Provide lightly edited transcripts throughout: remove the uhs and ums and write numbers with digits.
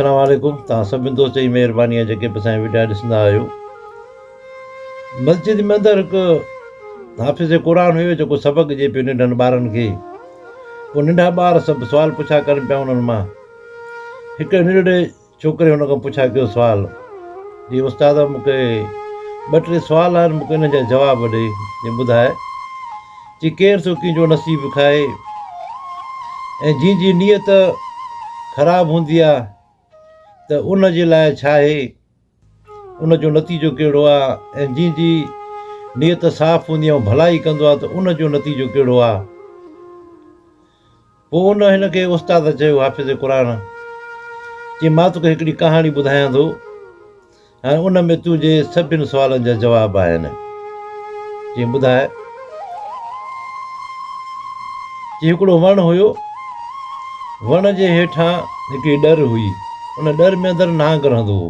السلام عليڪم توهان سڀني دوستن جي مهرباني آهي جيڪي به اسان جا وڊيا ڏسندا آهيو مسجد ۾ اندر هڪ حافظ قرآن هيو جيڪو سبق ڏئي پيو ننڍن ٻارن کي پوء ننڍا ٻار سڀ سوال پڇا ڪن پيا انهن مان هڪ ننڍڙي ڇوڪري هن کان پڇا ڪيو سوال جي استاد مون کي ٻه ٽي سوال آهن مون کي انهن جا جواب ڏي جي ٻڌاء چي ڪير ٿو ڪنهن جو نصيب کائي ۽ جنهن جي نيت خراب هوندي آ ته ان جي لاء ڇا آهي ان جو نتيجو ڪهڙو آ ۽ جنهن جي نيت صاف هوندي ۽ ڀلائي ڪندو آ ته ان جو نتيجو ڪهڙو آ. پوء ان هن کي استاد چيو حافظ قرآن چي مان توکي هڪڙي ڪهاڻي ٻڌايان ٿو. ۽ ان ۾ تنهنجي سڀن سوالن جا جواب آهن. چيائين، ٻڌاء. چيائين، هڪڙو وڻ هيو. وڻ جي هيٺان هڪڙي ڏر هئي. ان ڏر ۾ اندر نانگ رهندو هو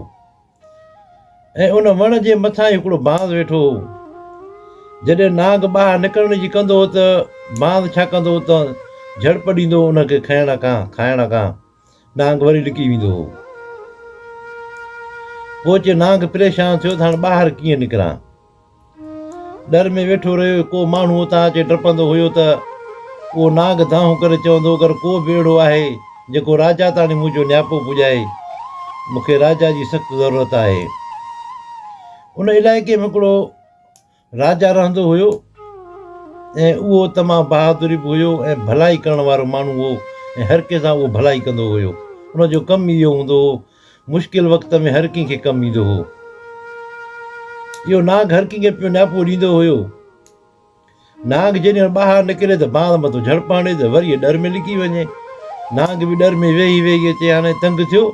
۽ ان وڻ جي مٿان ئي هڪڙو بانس ويٺو هو. جڏهن نانگ ٻاهر نڪرڻ جي ڪندو هو ته بانس ڇا ڪندو هو ته جهڙپ ڏيندو هو ان کي کائڻ کان، کائڻ کان. نانگ وري لڪي ويندو هو. پوء چي نانگ پريشان ٿيو ته هاڻ ٻاهر ڪيئن نڪران. ڏر ۾ ويٺو رهيو. ڪو ماڻهو اتان اچي ڊپندو هيو ته اهو نانگ دانهون ڪري چوندو هو، اگر ڪو به اهڙو آهي جيڪو راجا تاڻي منهنجو نياپو پڄائي، مون کي راجا جي سخت ضرورت آهي. ان علائقي ۾ هڪڙو راجا رهندو هيو ۽ اهو تمام بهادري به هيو ۽ ڀلائي ڪرڻ وارو ماڻهو هو ۽ هر ڪنهن سان اهو ڀلائي ڪندو هيو. ان جو ڪم ئي اهو هوندو هو. مشڪل وقت ۾ هر ڪنهن کي ڪم ايندو هو. اهو نانگ هر ڪنهن کي پيو نياپو ڏيندو هيو. نانگ جيڏي مهل ٻاهر نڪري ته باند مٿو جهڙپ هڻي ته وري ڏر ۾ لڪي وڃي. نانگ به ڏر ۾ ويهي ويهي اچي هاڻي تنگ ٿيو.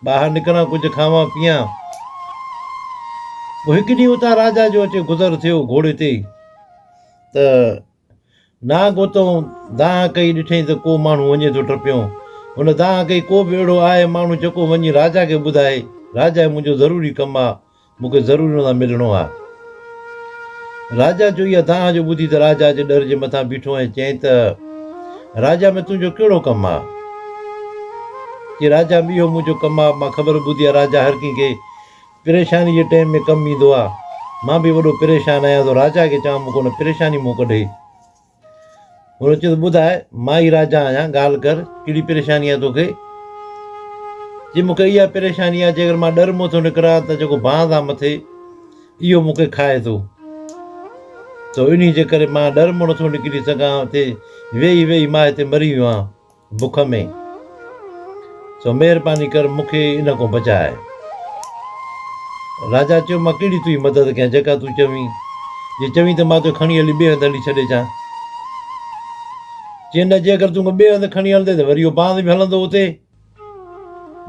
ٻاهر نڪران ڪجهه کاوان پيان. پوء هڪ ڏينهن اتان راجا جو اچي گذر ٿيو گهوڙي تي ته نانگ اتون دانهن ڪئي ڏٺئين ته ڪو ماڻهو وڃي ٿو ٽپيو. هن دانهن ڪئي ڪو به اهڙو آهي ماڻهو جيڪو وڃي راجا کي ٻڌائي، راجا منهنجو ضروري ڪم آ، مون کي ضرور ان سان ملڻو آ. راجا جو اها دانهن جو ٻڌي ته راجا اچي ڏر جي مٿان بيٺو ۽ چيائين ته، راجا ۾ تنهنجو ڪهڙو ڪم آ؟ چي راجا ۾ اهو منهنجو ڪم آ، مان خبر ٻڌي آ راجا هر ڪنهن کي پريشاني جي ٽيم ۾ ڪم ايندو آ، مان به وڏو پريشان آهيان سو راجا کي چوان مون کي ان پريشاني مون ڪڍي. هن چيو ته ٻڌاء، مان ئي راجا آهيان، ڳالهه ڪر، ڪهڙي پريشاني آهي توکي؟ چي مون کي اها پريشاني آهي، جيڪر مان ڏر مون ٿو نڪران ته جيڪو بانس آهي مٿي، اهو مون کي کائي ٿو. سو انهي جي ڪري مان ڏر مون نٿو نڪري سگهان، اتي ويهي ويهي مان هتي مري ويو آهيان. بک ۾، سو مهرباني ڪر مون کي ان کان بچاء. راجا چيو، مان ڪهڙي تنهنجي مدد ڪيان جيڪا تون چوين؟ جي چوين ته مان توکي کڻي هلي ٻئي هنڌ هلي ڇڏي اچان. چي نه، جي اگر تون مون کي ٻئي هنڌ کڻي هلندين ته وري اهو باند به هلندو اتي.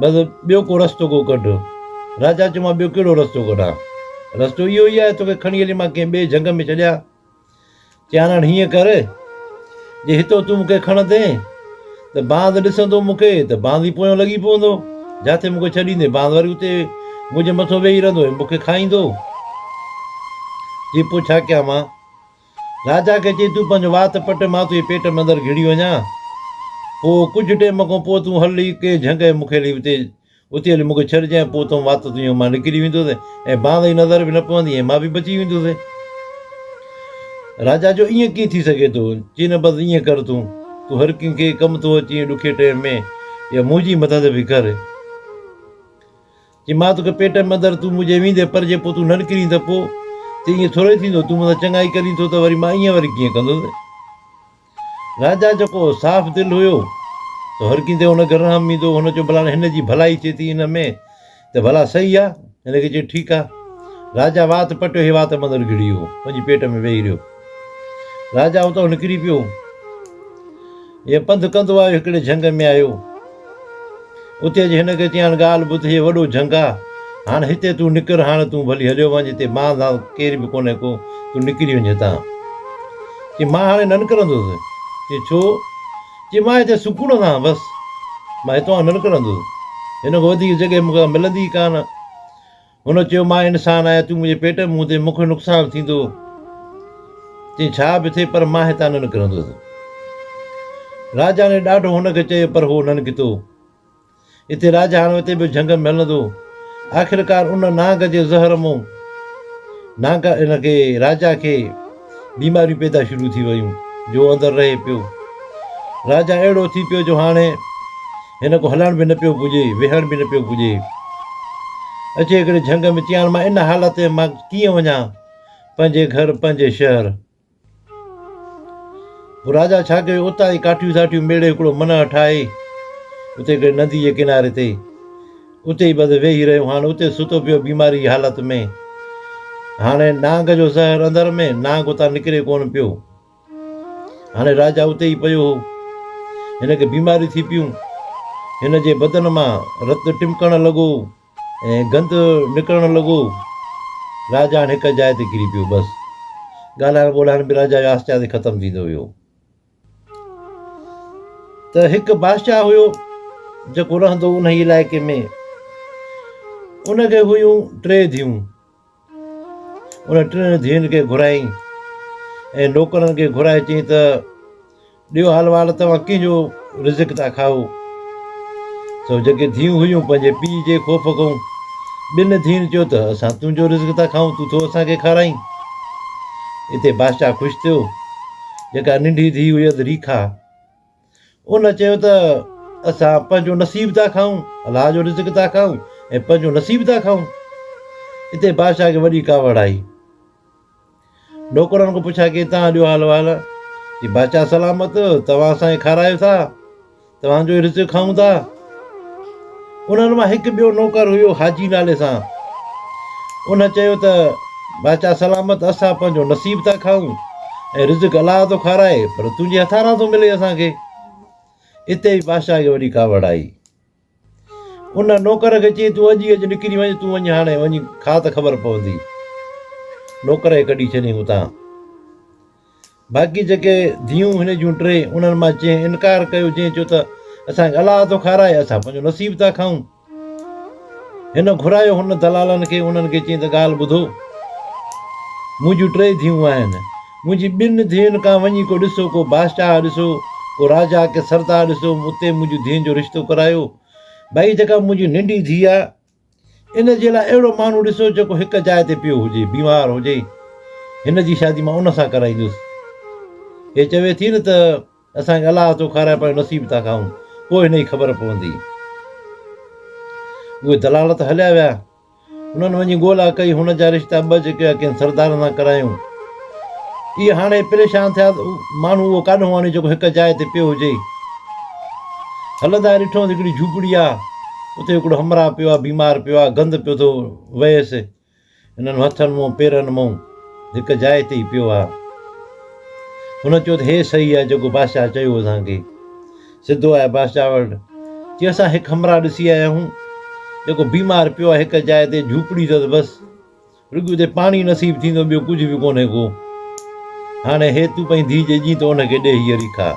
بس ٻيو ڪو رستو ڪو ڪڍ. راجا چيو، مان ٻيو ڪهڙو رستو ڪڍان؟ رستو اهو ئي آهي توکي کڻي هلي مان ڪنهن ٻئي جهنگ ۾ ڇڏيان. چيانڻ هيئن ڪر، جي هتو تون مون کي کڻندين ته باند ڏسندو مون کي ته باند ئي پويان لڳي پوندو. جاٿي مون کي ڇڏيندين، باند وري اتي منهنجي مٿو ويهي رهندو ۽ مون کي کائيندو. چي پوء ڇا ڪيان مان؟ راجا کي چئي تون پنهنجو وات پٽ، مان تنهنجي پيٽ ۾ اندر گهڙي وڃان. پوء ڪجهه ٽيم کان پوء تون هل ڪنهن جهنگ ۽ مون کي هلي اتي اتي هلي مون کي ڇڏجانء، پوء تون وات تنهنجو مان نڪري ويندوس ۽ باند جي نظر به نه پوندي ۽ مان به بچي ويندوس. راجا چيو، ائين ڪيئن ٿي سگهي ٿو؟ چي نه بس ائين ڪر تون، تون هر ڪنهن کي ڪم ٿو اچين ڏکي ٽيم ۾، اها منهنجي مدد به ڪر. چي مان توکي پيٽ ۾ اندر تون منهنجي ويندين پر جي پوء تون نه نڪرين ته پوء؟ چي ائين ٿورئي ٿيندو، تون مون سان چڱائي ڪرين ٿو ته وري مان ائين وري ڪيئن ڪندس؟ راجا جيڪو صاف دل هيو سو هر ڪنهن تي هن کي رحم ايندو هو. هن چيو ڀلا هن جي ڀلائي ٿئي ٿي ان ۾ ته ڀلا صحيح آ. هن کي چيو ٺيڪ آ. راجا وات پٽيو هي وات ۾ اندر گهڙي ويو وڃي پيٽ ۾ ويهي رهيو. راجا اتان نڪري پيو. هي پنڌ ڪندو آيو هڪڙي جهنگ ۾ آيو. اتي اچي هن کي چيائين ڳالهه ٻڌ هي وڏو جهنگ آ، هاڻ هتي تون نڪر هاڻ تون ڀلي هليو وڃ هتي مان سان ڪير به ڪونهي ڪو تون نڪري وڃ هتان. چي مان هاڻي نه نڪرندس. چي ڇو؟ چي مان هتي سڪون سان بس مان هتان نه نڪرندس. هن کان وڌيڪ جڳهه مون کي ملندي ئي ڪانه. هن چيو، مان انسان آهيان، تون منهنجي پيٽ ۾ هوندين، مون کي نقصان ٿيندو. چيائين، ڇا به ٿئي پر مان هتان نه نڪرندس. راجا ني ڏاڍو هن کي چيو پر هو نه نڪتو. اتي راجا هاڻي اتي به جهنگ ۾ هلندو. آخرڪار ان نانگ جي زهر مون نانگ ان کي راجا کي بيماريون پيدا شروع ٿي ويون جو اندر رهي پيو. راجا اهڙو ٿي پيو جو هاڻي هن کان هلڻ به نه پيو پڄي، ويهڻ به نه پيو پڄي. اچي هڪڙي جهنگ ۾ چيائين مان ان حالت ۾ مان ڪيئن وڃان پنهنجي گهر پنهنجي شهر. پوء راجا ڇا ڪيو، اتان ئي ڪاٺيون ساٺيون ميڙي هڪڙو منهه ٺاهي، اتي هڪڙي نديء جي ڪناري تي، اتي ئي بس ويهي رهيو. هاڻ اتي ستو پيو بيماريء جي حالت ۾. هاڻي نانگ جو زهر اندر ۾، نانگ اتان نڪري ڪونه پيو. هاڻي راجا اتي ئي پيو هو. هن کي بيماريون ٿي پيون. هن جي بدن مان رت ٽمڪڻ لڳو. ۽ گند نڪرڻ لڳو. راجا هاڻ هڪ جاء تي ڪري پيو. بس ڳالهائڻ ٻولهائڻ به راجا جو آهستي آهستي ختم ٿيندو ويو. ته هڪ بادشاهه هيو جيڪو رهندو انهي علائقي ۾. ان کي هيون ٽي ڌيون. ان ٽن ڌيئن کي گهرايائين ۽ نوڪرن کي گهرائي چيائين ته ڏيو حال احوال توهان ڪنهن جو رزق ٿا کائو؟ سو جيڪي ڌيئون هيون پنهنجي پيء جي خوف کان ٻن ڌيئن چيو ته اسان تنهنجو رزق ٿا کائون تون ٿو اسان کي کارائين. اتي بادشاهه خوش ٿيو. جيڪا ننڍي ڌيء هيس ريکا ان چيو ته اسان پنهنجو نصيب ٿا کائون، الله جو رزق ٿا کائون ۽ پنهنجو نصيب ٿا کائون. اتي بادشاهه کي وڏي ڪاوڙ آئي. نوڪرن کان پڇا ڪيائين توهان ڏيو حال احوال؟ چي بادشاهه سلامت توهان اسان کي کارايو ٿا، توهان جو ئي رزق کائون ٿا. انهن مان هڪ ٻيو نوڪر هيو حاجي نالي سان. ان چيو ته بادشاهه سلامت اسان پنهنجو نصيب ٿا کائون ۽ رزق الله ٿو کارائي پر تنهنجي هٿاران ٿو ملي اسان کي. اتي به بادشاهه کي وڏي ڪاوڙ آئي. ان نوڪر کي چيائين تون اڄ ئي اڄ نڪري وڃ تون وڃ هاڻي وڃي کاء ته خبر پوندي. نوڪر کي ڪڍي ڇڏيائين اتان. باقي جيڪي ڌيئون هن جون ٽي، انهن مان جنهن انڪار ڪيو، جنهن چيو ته اسان کي الله ٿو کارائي، اسان پنهنجو نصيب ٿا کائون. هن گهرايو هن دلالن کي، انهن کي چيائين ته ڳالهه ٻڌو، منهنجون ٽي ڌيئون آهن، منهنجي ٻن ڌيئن کان وڃي ڪو ڏسو، ڪو بادشاهه ڏسو، ڪو راجا، ڪي سردار ڏسو، اتي منهنجون ڌيئن جو رشتو ڪرايو. ڀائي جيڪا منهنجي ننڍي ڌيء آهي، ان جي لاء اهڙو ماڻهو ڏسو جيڪو هڪ جاء تي پيو هجي، بيمار هجي، هن جي شادي مان ان سان ڪرائيندس. هي چوي ٿي نه ته اسان کي الله ٿو کارائي پنهنجو نصيب ٿا کائون، پوء هن جي خبر پوندي. اهي دلال ته هليا ويا. انهن وڃي ڳولا ڪئي، هن جا رشتا ٻه جيڪي هئا ڪنهن سردار سان ڪرايون. اهي هاڻي پريشان ٿيا ته ماڻهو اهو ڪاڏهون آڻي جيڪو هڪ جاء تي پيو هجي. هلندا ڏٺو ته هڪڙي جهوپڙي آ، اتي هڪڙو همراهه پيو آ، بيمار پيو آ، گند پيو ٿو وهيس، هنن هٿن مون پيرن مون هڪ جاء تي ئي پيو آ. هن چيو ته هي صحيح آ جيڪو بادشاهه چيو اسان کي. سڌو آيو بادشاهه وٽ، چي اسان هڪ همراهه ڏسي آيا آهيون، جيڪو بيمار پيو آ هڪ جاء تي، جهوپڙي اٿس بس. رڳو اتي پاڻي نصيب ٿيندو ٻيو ڪجهه به ڪونهي ڪو. هاڻي هي تون پنهنجي ڌيء جي ڏين ته ان کي ڏي هيء ريکا.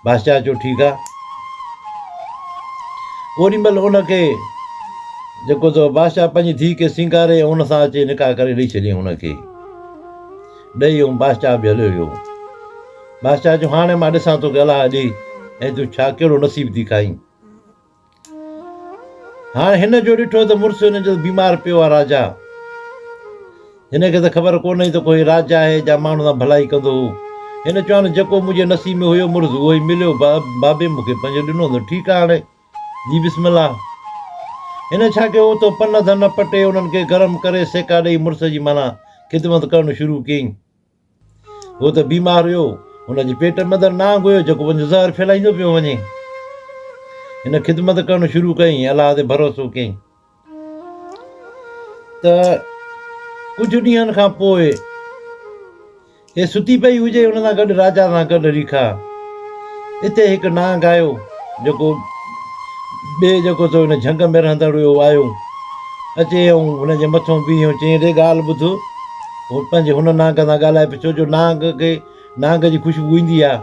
بادشاهه چيو ٺيڪ آ. اوڏي مهل ان کي جيڪو سو بادشاهه پنهنجي ڌيء کي سينگاري ۽ ان سان اچي نڪاح ڪري ڏئي ڇڏيائين ان کي. ڏئي ۽ بادشاهه به هليو ويو. بادشاهه چيو هاڻي مان ڏسان توکي الله ڏي ۽ تون ڇا ڪهڙو نصيب ٿي کائين. هاڻ هن جو ڏٺو ته مڙس هن جو بيمار پيو آهي راجا. هن کي ته خبر ڪونه هئي ته ڪوئي راجا آهي جا ماڻهن سان ڀلائي ڪندو هو. هن چيو هاڻي جيڪو منهنجي نصيب ۾ هيو مڙس اهو ئي مليو بابي مون کي پنهنجو ڏنو ته ٺيڪ آهي هاڻي جي بسم الله. هن ڇا ڪيو اتو پن ڌن پٽي انهن کي گرم ڪري سيڪا ڏئي مڙس جي معنيٰ خدمت ڪرڻ شروع ڪيائين. هو ته بيمار هيو. هن جي پيٽ ۾ ته نانگ هيو جيڪو پنهنجو زهر ڦهلائيندو پيو وڃي. هن خدمت ڪرڻ شروع ڪئي ۽ الله تي ڀروسو ڪيائين ته ڪجهه ڏينهن کان پوء هي ستي پئي هجي هن سان گڏ راجا سان گڏ ريکا. اتي هڪ نانگ آيو جيڪو ٻئي جيڪو سو هن جهنگ ۾ رهندڙ هيو آيو اچي ۽ هن جي مٿو بيهي ۽ چيائين ڙي ڳالهه ٻڌ هو پنهنجي هن نانگ سان ڳالهائي پيو ڇو جو نانگ کي نانگ جي خوشبو ايندي آ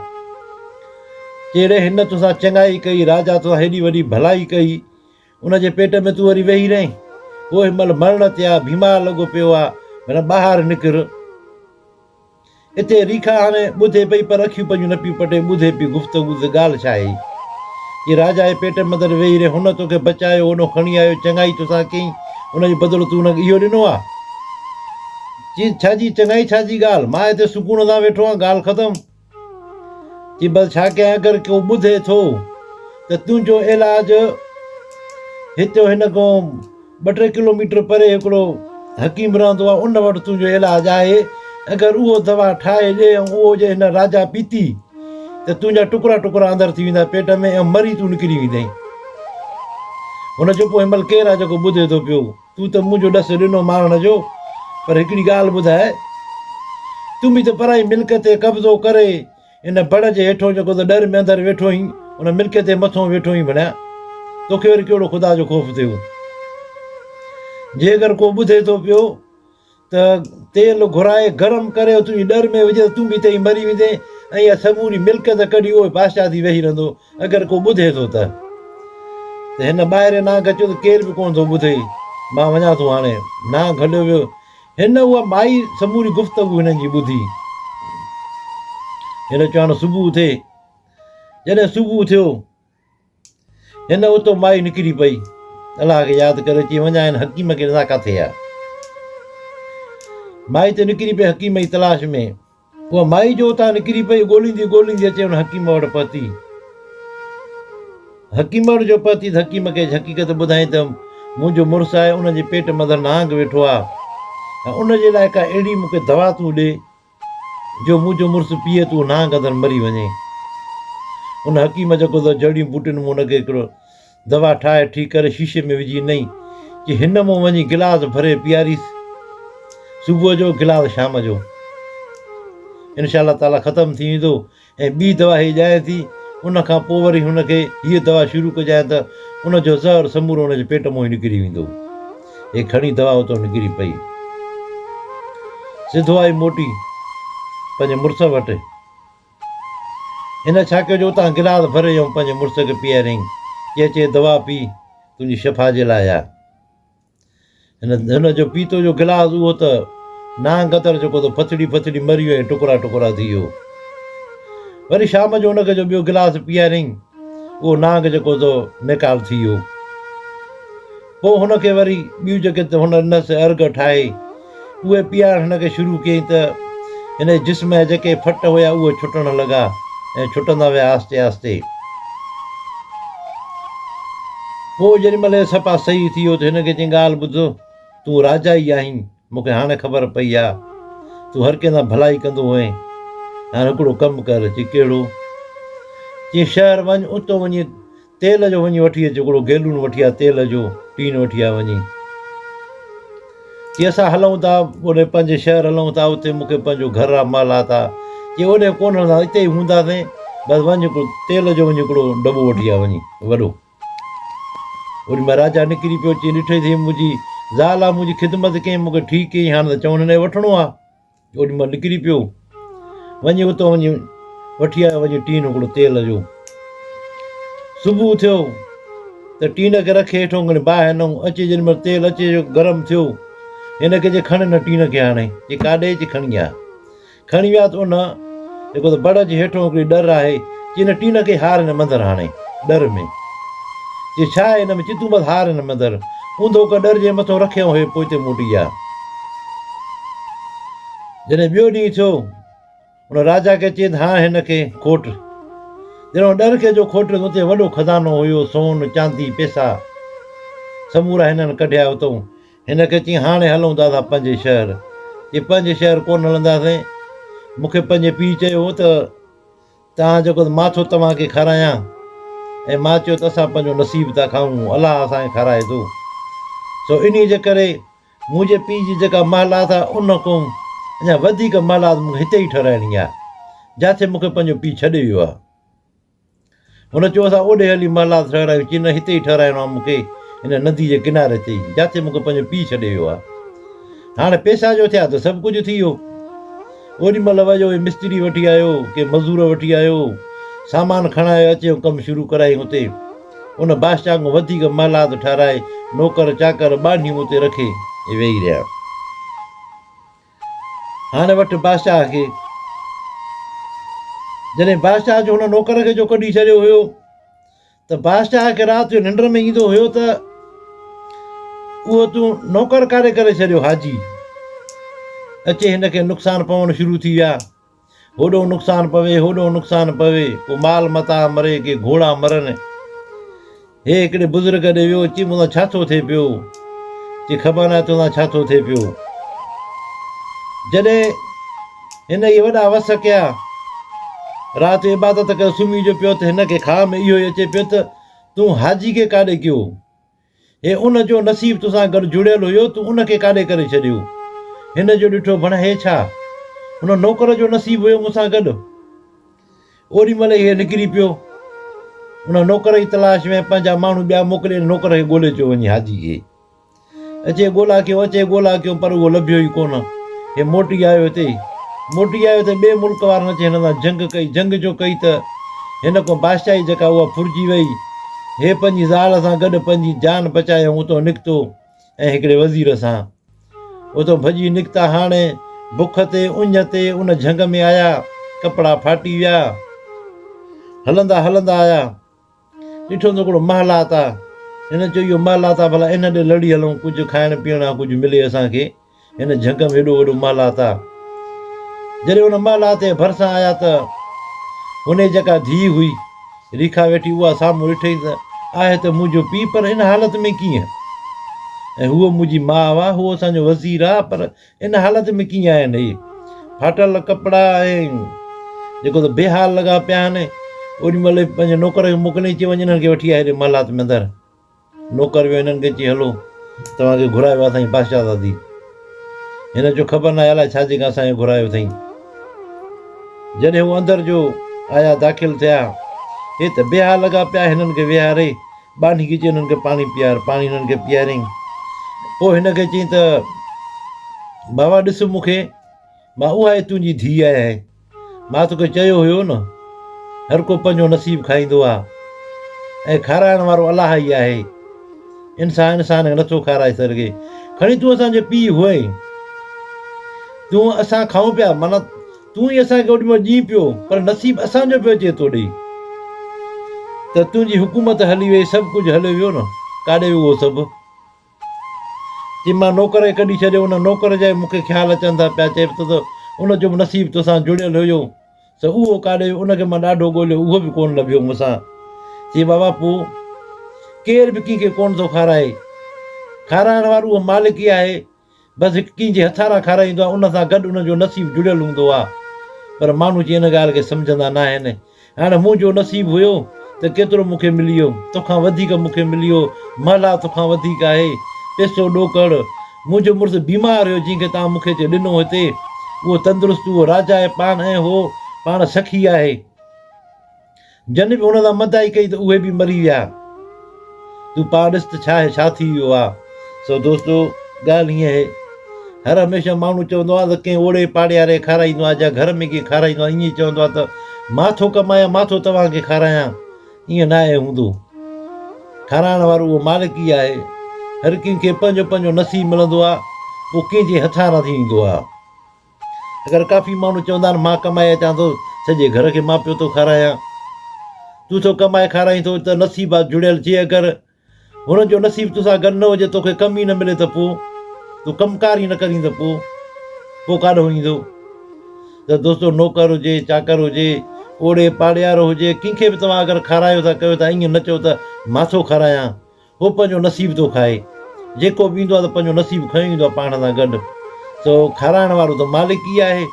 چي ڙي هن توسان چڱائي ڪئي راجا توسان هيڏي وڏي ڀلائي ڪئي ان جي پيٽ ۾ تون وري ويهي رهين هو هن مهل مرڻ تي آ بيمار لڳو پيو آ معنيٰ ٻاهر نڪر اتي ريکا هاڻي ٻڌي پئي پر اکيون پنهنجون نه پيون پٽي، ٻڌي پئي گفتگو ته ڳالهه ڇا آهي. چي راجا جي پيٽ ۾ اندر ويهي رهي، هن توکي بچايو، هوڏو کڻي آيو، چڱائي توسان ڪيائين، ان جو بدلو تون هن کي اهو ڏنو آ؟ چي ڇا جي چڱائي ڇا جي ڳالهه، مان هتي سڪون سان ويٺو آهيان، ڳالهه ختم. چي بس ڇا ڪيان اگر ڪو ٻڌي ٿو ته تنهنجو علاج هتي هن کان ٻه ٽي ڪلوميٽر پري هڪڙو حڪيم رهندو آهي ان وٽ تنهنجو علاج آهي اگر اهو دوا ٺاهي ڏي ۽ اهو جي هن راجا پيتي ته تنهنجا ٽڪرا ٽڪرا اندر ٿي ويندا پيٽ ۾ ۽ مري تون نڪري ويندين. هن چيو پوء هن مهل ڪير آهي جيڪو ٻڌي ٿو پيو؟ تون ته منهنجو ڏس ڏنو مارڻ جو پر هڪڙي ڳالهه ٻڌاء تون به ته پرائي ملڪ تي قبضو ڪري ان بڙ جي هيٺون جيڪو ته ڏر ۾ اندر ويٺو هئين، ان ملڪيت جي مٿون ويٺو هئين ڀڻيا، توکي وري ڪهڙو خدا جو خوف ٿيو؟ جي اگر ڪو ٻڌي ٿو پيو ته تيل گهرائي گرم ڪري تنهنجي ڏر ۾ وجهي ته تون به اتي ئي مري ويندين ۽ اها سموري ملڪيت ڪڍي اهو بادشاهه ٿي ويهي رهندو، اگر ڪو ٻڌي ٿو ته. ته هن ٻاهرين نانگ چيو ته ڪير به ڪونه ٿو ٻڌي، مان وڃان ٿو هاڻي. نانگ هليو ويو. هن اها مائي سموري گفتگو هنن جي ٻڌي. هن چيو هاڻ صبح ٿئي. جڏهن صبح ٿيو، هن اتو مائي نڪري پئي. الله کي ياد ڪري چي وڃان هن حڪيم کي ڏسان ڪاٿي آ. مائي ته نڪري پئي حڪيم جي تلاش ۾. اها مائي جو اتان نڪري پئي، ڳوليندي ڳوليندي اچي ان حڪيم وٽ پهتي. حڪيم وٽ جو پهتي ته حڪيم کي حقيقت ٻڌائين ته منهنجو مڙس آهي، ان جي پيٽ مٿان نانگ ويٺو آهي ۽ ان جي لاء ڪا اهڙي مون کي دوا تون ڏي جو منهنجو مڙس پيئي ته اهو نانگ اندر مري وڃي. ان حڪيم جيڪو ته جڙين ٻوٽين مان ان کي هڪڙو دوا ٺاهي ٺيڪ ڪري شيشي ۾ وجهي ڏنائين، چي هن مون وڃي گلاس ڀري پياريس، صبح جو گلاس شام جو. انشاء الله تعاليٰ ختم ٿي ويندو ۽ ٻي دوا هي ڄائي ٿي، ان کان پوء وري هن کي هيء دوا شروع ڪجانء ته ان جو زهر سمورو هن جي پيٽ مان ئي نڪري ويندو. هي کڻي دوا اتان نڪري پئي. سڌو آئي موٽي پنهنجي مڙس وٽ. هن ڇا ڪيو جو اتان گلاس ڀري ۽ پنهنجي مڙس کي پياريائين. چي اچ هي دوا پي، تنهنجي شفا جي لاء آ. هن هن جو پيتو جو گلاس اهو ته نانگ قطر جيڪو ته ڦٿڙي ڦٿڙي مري ويو ۽ ٽڪرا ٽڪرا ٿي ويو. وري شام جو هن کي جو ٻيو گلاس پياريائين، اهو نانگ جيڪو ته نيڪال ٿي ويو. پوء هن کي وري ٻيون جيڪي ته هن ڏنس ارگ ٺاهي، اهي پيارڻ هن کي شروع ڪيائين ته هن جي جسم جا جيڪي ڦٽ هيا اهي ڇٽڻ لڳا ۽ ڇٽندا ويا آهستي آهستي. پوء جيڏي مهل هي صفا صحيح ٿي ويو ته هن کي چيائين ڳالهه ٻڌ تون راجا ئي آهين مون کي هاڻي خبر پئي آ تون هر ڪنهن سان ڀلائي ڪندو هئين هاڻي هڪڙو ڪم ڪر چي ڪهڙو چي شهر وڃ اتو وڃي تيل جو وڃي وٺي اچ هڪڙو گيلون وٺي آ تيل جو ٽين وٺي آ وڃي. چي اسان هلون ٿا اوڏي پنهنجي شهر هلون ٿا اتي مون کي پنهنجو گهر آ محلات آ. چي اوڏي ڪونه هلندا اتي ئي هونداسين بس وڃ هڪڙو تيل جو وڃي هڪڙو ڊٻو وٺي آ وڃي وڏو. اوڏي مهل راجا نڪري پيو چي ڏٺئي ٿي منهنجي زال آ منهنجي خدمت ڪيائين مون کي ٺيڪ ڪيائين هاڻ ته چون هن کي وٺڻو آ. اوڏي مهل نڪري پيو، وڃي اتان وڃي وٺي آيو وڃي ٽين هڪڙو تيل جو. صبح ٿيو ته ٽين کي رکي هيٺون کڻي باهه هنئون، اچي جيڏي مهل تيل اچي جو گرم ٿيو، هن کي چي کڻ هن ٽين کي هاڻي، چي ڪاڏي، چي کڻي آ. کڻي ويا ته ان جيڪو ته بڙ جي هيٺون هڪڙي ڏر آهي، چي هن ٽين کي هار هن مندر هاڻي، ڏر ۾. چي ڇا آهي هن ۾، چي تون بس هار هن مندر. اونڌو ڪر ڏر جي مٿون رکيائون هي پوئتي موٽي آ. جڏهن ٻيو ڏينهن ٿيو، ان راجا کي چيائين ته هاڻ هن کي کوٽ. جڏهن ان ڏر کي جو کوٽيو ته اتي وڏو خزانو هيو، سون، چاندي، پئسا سمورا هنن ڪڍيا اتئون. هن کي چيائين هاڻي هلون ٿا اسان پنهنجي شهر. چي پنهنجي شهر ڪونه هلنداسين. مون کي پنهنجي پيء چيو هو ته توهان جيڪو مان ٿو توهان کي کارايان ۽ مان چيو ته اسان پنهنجو نصيب ٿا کائون، الله اسان کي کارائي ٿو. سو انهيء جي ڪري منهنجي پيء جي جيڪا محلات آهي ان کان اڃا وڌيڪ محلات مون کي هتي ئي ٺهرائڻي آهي، جاٿي مون کي پنهنجو پيء ڇڏي ويو آهي. هن چيو اسان اوڏي هلي محلات ٺهرايون، چي نه هتي ئي ٺهرائڻو آهي مون کي هن ندي جي ڪناري تي ئي، جاٿي مون کي پنهنجو پيء ڇڏي ويو آهي. هاڻي پئسا جو ٿيا ته سڀ ڪجهه ٿي ويو. اوڏي مهل ويو هي مستري وٺي آيو، ڪي مزور وٺي آيو، سامان کڻائي اچي ۽ ڪم شروع ڪرايائين اتي. ان بادشاهه کان وڌيڪ محلات ٺهرائي، نوڪر چاڪر ٻانهيون اتي رکي ويهي رهيا. هاڻي وٺ بادشاهه کي. جڏهن بادشاهه جو هن نوڪر کي جو ڪڍي ڇڏيو هيو. ته بادشاهه کي رات جو ننڊ ۾ ايندو هيو ته اهو تون نوڪر ڪاڏي ڪري ڇڏيو حاجي اچي هن کي نقصان پوڻ شروع ٿي ويا هوڏو نقصان پوي هوڏو نقصان پوي ڪو مال متاع مري ڪي گهوڙا مرن هي هڪڙي بزرگ ڏي ويو چي مون سان ڇا ٿو ٿئي پيو چي خبر ناهي تو سان ڇا ٿو ٿئي پيو جڏهن هن اهي وڏا وس ڪيا. رات جو عبادت ڪري سمهي جو پيو ته هن کي خواب ۾ اهو ئي اچي پيو ته تون حاجي کي ڪاڏي ڪيو؟ هي ان جو نصيب توسان گڏ جڙيل هيو تون ان کي ڪاڏي ڪري ڇڏيو؟ هن جو ڏٺو ڀڻ هي ڇا؟ هن نوڪر جو نصيب هيو مون سان گڏ. اوڏي مهل ئي هي نڪري پيو. ان نوڪر جي تلاش ۾ پنهنجا ماڻهو ٻيا موڪلي ان نوڪر کي ڳولي اچيو وڃي حاجي کي. اچي ڳولا ڪيون، اچي ڳولا ڪيون، پر اهو لڀيو ئي ڪونه. هي موٽي آيو هتي. موٽي آيو ته ٻئي ملڪ وارن اچي هن سان جنگ ڪئي. جنگ جو ڪئي ته هن کان بادشاهي جيڪا اها ڦرجي وئي. هي پنهنجي زال سان گڏ پنهنجي جان بچايائون اتان نڪتو ۽ هڪڙي وزير سان اتان ڀڄي نڪتا. هاڻي بک تي اڃ تي ان جهنگ ۾ آيا. ڪپڙا ڦاٽي ويا. هلندا هلندا آيا. ڏٺو ته هڪڙو محلات آ. هن چيو اهو محلات آ ڀلا ان ڏي لڙي هلون ڪجهه کائڻ پيئڻ کان ڪجهه ملي اسان کي. هن جهنگ ۾ هيڏو وڏو محلات آ. جڏهن ان محلات جي ڀرسان آيا ته هن جي جيڪا ڌيء هئي ريکا ويٺي اها سامهون ڏٺئي ته آهي ته منهنجو پيء پر ان حالت ۾ ڪيئن؟ ۽ هوء منهنجي ماء آ، هو اسان جو وزير آ پر ان حالت ۾ ڪيئن آهن هي ڦاٽل ڪپڙا ۽ جيڪو ته بي حال لڳا پيا آهن. اوڏي مهل پنهنجي نوڪر کي موڪليائين چي وڃ انهن کي وٺي آ هيڏي محلات ۾ اندر. نوڪر ويو هنن کي چي هلو توهان کي گهرايو آهي سائين بادشاهزادي. هن چيو خبر ناهي الائي ڇا جي ڪا اسان کي گهرايو اٿئين. جڏهن هو اندر جو آيا داخل ٿيا هي ته بي حال لڳا پيا هنن کي ويهاري ٻانهي کي چيائين هنن کي پاڻي پيار. پاڻي هنن کي پياريائين. پوء هن کي چيائين ته بابا ڏس مون کي، مان اها ئي تنهنجي ڌيء آهيان. مان توکي چيو هيو نه، هر ڪو پنهنجو نصيب کائيندو آهي ۽ کارائڻ وارو الله ئي آهي. انسان انسان کي نٿو کارائي سگهي. کڻي تون اسان جو پيء هئين. تون اسان کائون پيا معنيٰ تون ئي اسان کي اوڏي مهل ڏين پيو، پر نصيب اسان جو پيو اچي تو ڏي. ته تنهنجي حڪومت هلي وئي، سڀ ڪجهه هليو ويو نه، ڪاڏي ويو اهو سڀ؟ چي مان نوڪر کي ڪڍي ڇڏيو، ان نوڪر جا ئي مون کي خيال اچن ٿا پيا، چئي ٿو ته ان جو به نصيب توسان جڙيل هيو، سو اهو ڪاڏي ويو، ان کي مان ڏاڍو ڳوليو، اهو به ڪونه لڀيو مون سان. چي بابا پوء ڪير به ڪنهن کي ڪونه ٿو کارائي، کارائڻ وارو اهو مالڪ ئي آهي. بس هڪ ڪنهن جي هٿاران کارائيندو آهي ان سان گڏ ان جو نصيب جڙيل هوندو آهي پر ماڻهو جي ان ڳالهه کي سمجهندا ناهن. هاڻي منهنجو نصيب هيو ته ڪيترو مون کي ملي ويو، توکان وڌيڪ مون کي ملي ويو، محلات توکان وڌيڪ آهي، پئسو ڏوڪڙ، منهنجو مڙس بيمار هيو جنهن کي توهان مون کي اچي ڏنو هتي، اهو تندرست اهو راجا آهي پاڻ ۽ هو پاڻ سخي آهي. جن به هن سان مدائي ڪئي ته اهي به مري ويا. تون پاڻ ڏس ته ڇا آهي ڇا ٿي ويو آ. سو دوستو ڳالهه هيئن آهي هر هميشه ماڻهو چوندو آ ته ڪنهن اوڙي پاڙياري کارائيندو آ جا گهر ۾ ڪنهن کارائيندو آ ائين چوندو آ ته مان ٿو ڪمايان مان ٿو توهان کي کارايان ائين ناهي هوندو. کارائڻ وارو اهو مالڪ ئي آهي. هر ڪنهن کي پنهنجو پنهنجو نصيب ملندو آ پوء ڪنهن جي هٿان نه ٿي ايندو آ. اگر ڪافي ماڻهو چوندا آهن مان ڪمائي اچان ٿو سڄي گهر کي مان پيو ٿو کارايان تون ٿو ڪمائي کارائين ٿو ته نصيب آ جڙيل جي اگر هن جو نصيب توسان گڏ نه هجي توکي ڪم ئي نه ملي ته پوء تون ڪم ڪار ئي نه ڪرين ته پوء پوء ڪاڏهون ايندو ته دوستو نوڪر هجي چاڪر هجي اوڙي پاڙيارو هجي ڪنهن کي به توهان اگر کارايو ٿا ڪيو ٿا ائين نه چئو ته مان ٿو کارايان هو پنهنجو نصيب ٿو کائي. جيڪو به ايندو آهي ته پنهنجو نصيب کنيو ايندو آهي پاڻ سان گڏ. سو کارائڻ وارو ته مالڪ ئي آهي.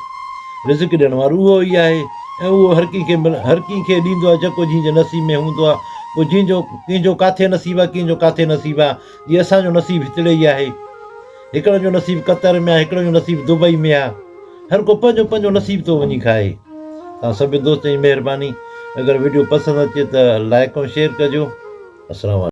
رزق ڏيڻ وارو اهو ئي آهي ۽ اهو هر ڪنهن کي هر ڪنهن کي ڏيندو آهي جيڪو جنهن جي نصيب ۾ هوندو آهي. پوء جنهن جو ڪنهن جو ڪاٿي نصيب آهي ڪنهن جو ڪاٿي نصيب آهي. جي اسان جو نصيب هتڙي ئي آهي. هڪڙن جو نصيب قطر ۾ آهي هڪڙن جو نصيب دبئي ۾ آهي. هر ڪو پنهنجو پنهنجو نصيب ٿو وڃي کائي. توهان سڀني دوستن جي مهرباني. اگر وڊيو پسند اچي ته لائيڪ ۽ شيئر ڪجو. السلام عليڪم.